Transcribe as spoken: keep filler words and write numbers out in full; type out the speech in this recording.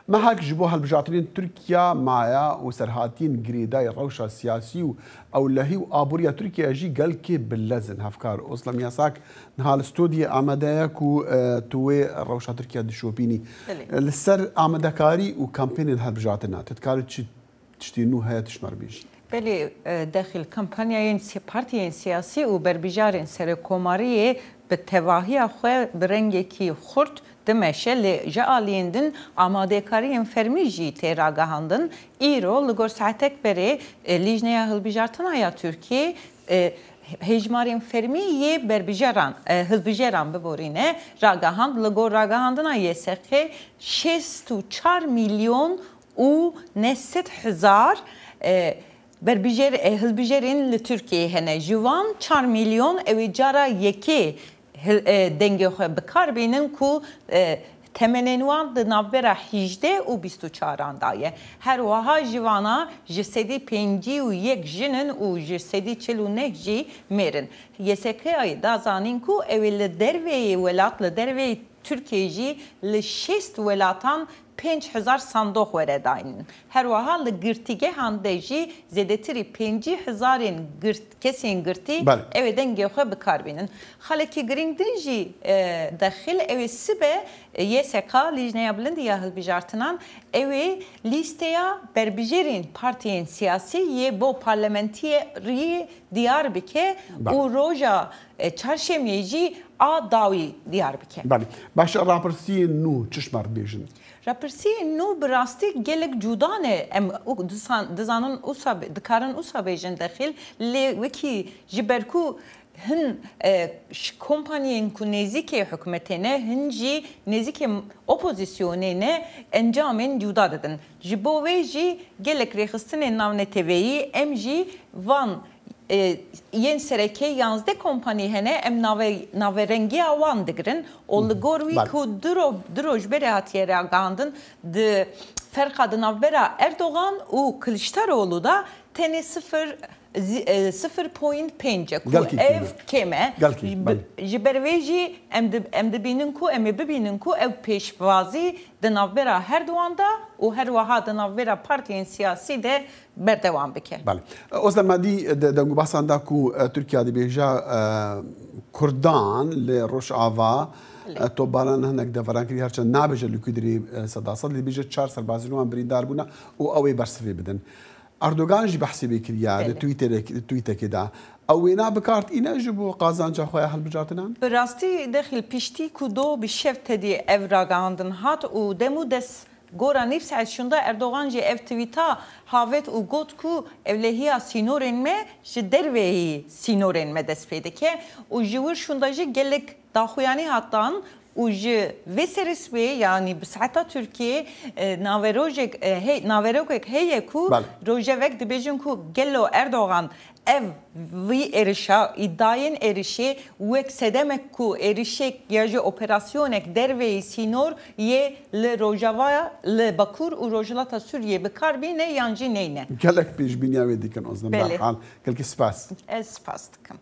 Mehek ji bo hilbijartinên Tirkiya maye û serhatiyên girêdayî rewşa siyasî û ewlehî û aboriya Tirkiya jî gelkê bi lez in. Hevkar Ozlem Yasak niha li stûdyê amade ye ku, e, tu wê rewşa Tirkiya dişopînî. Belê. Li ser amadekarî û kampênên hilbijartina, tu dikarî çi tiştê nû heye, tu ji me re bêjî? Belê, e, dexil kampanyayên si-, partiyên siyasî û berbijarên serokkomariyê bi tevahiya xwe bi rengekî xurt dimeşe, lê ji aliyên din amadekariyên fermî jî tê ragihandin. Îro li gor saetek berê, e, Lîjneya Hilbijartina ya Tirkiyê, e, hêjmarên fermî yê berbijaran, e, hilbijeran biborîne, ragihand. Li gor ragihandina Y S K şêst û çar milyon û neh sed hezar, e, berbijer, e, hilbijerên li Tirkiyeyê hene. Ji van çar milyon ew ê cara yekê hil-, e, dengê xwe bi kar bînin ku, e, temenên wan di navbera hîjdeh û bîst û çaran de ye. Her wiha ji vana ji sedî pêncî û yek jin in û ji sedî çil û neh jî mêr in. Y S K'yê da zanîn ku ew ê li derveyê welat, li derveyê Tirkiyeyê jî li şêst welatan pênc hezar sandoq were dayîn. Her wiha li girtîgehan de jî zêdetirî pêncî hezarên girt-, kesên girtî Belê. ew ê dengê xwe bi kar bînin. Xalekî girîng din jî, e, dexil ew ê sibe, e, Y S K, Lîjneya Bilind ya Hilbijartinan, ew ê lîsteya berbijêrên partiyên siyasî yê bo parlamentiyerî diyar bike Belê. û roja, e, çarşemiyê jî a dawî diyar bike. Belê. Baş e, rapirsiyên nû çi ji me re dibêjin? Rapirsiyên nû bi rastî gelek cuda ne. Em û disan-, dizanin wisa be-, dikarin wisa bêjin dexil, lê wekî ji ber ku hin, e, ş-, kompaniyên ku nêzîkê hikûmetê ne, hin jî nêzîkê opozisyonê ne, encamên cuda didin. Ji bo wê jî gelek rêxistinên navneteweyî em jî van, e, yên sereke yanzdeh kompanî hene, em nave-, naverengiya wan digirin. Û li gor wî Belê. ku du ro-, du roj berê hatiye ragihandin, di ferqa di navbera Erdogan û Kiliçdaroglu de tenê sifir, zi-, e, sifir point pênc e, ku Gelkî ev kêm e. kêm e. Gelkî, Bi-, belê. Ji ber vê jî em di-, em dibînin ku, em ê bibînin ku ew pêşwazî di navbera her duwan de û her wiha di navbera partiyên siyasî de berdewam bike. Belê. Ozlem, me dî di dengûbasan da ku, e, Tirkiye dibêje, e, Kurdan li Rojava, Belê. e, topbaran hinek deveran kiriye, herçend nabêje li ku dirê, e, seda sed, lê dibêje çar serbazên wan birîndar bûne û ew ê bersivê bidin. Erdogan jî behsê vê kiriye Belê. di Twitterek-, di tweetekê de. Ew wêna bi kar tîne ji bo qazanca xwe ya hilbijartinan? Bi rastî dexil piştî ku do bi şev tedî ev ragihandin hat û dem û dest gora nîv saet şûnda Erdogan jî ev tweeta havet û got ku ewlehiya sînorên me ji derveyî sînorên me dest pê dike û ji wir şûnda jî gelek daxuyanî hat dan û ji vê serê sibê, yanî bi saeta Tirkiyê, e, naverojek, e, hey-, naverokek heye ku Belê. rojevek dibêjin ku gelo Erdogan ev vî êrişa, îdayên êrişê wek sedemek ku êrişek ya jî operasyonek derveyî sînor yê li Rojava, li Bakur û Rojhilata Sûriyê bi kar bîne yan jî neyne. Gelek pêşbîniya wê dikin, Ozlem. Belê. Berhal, gelkî spas. Ez spas dikim.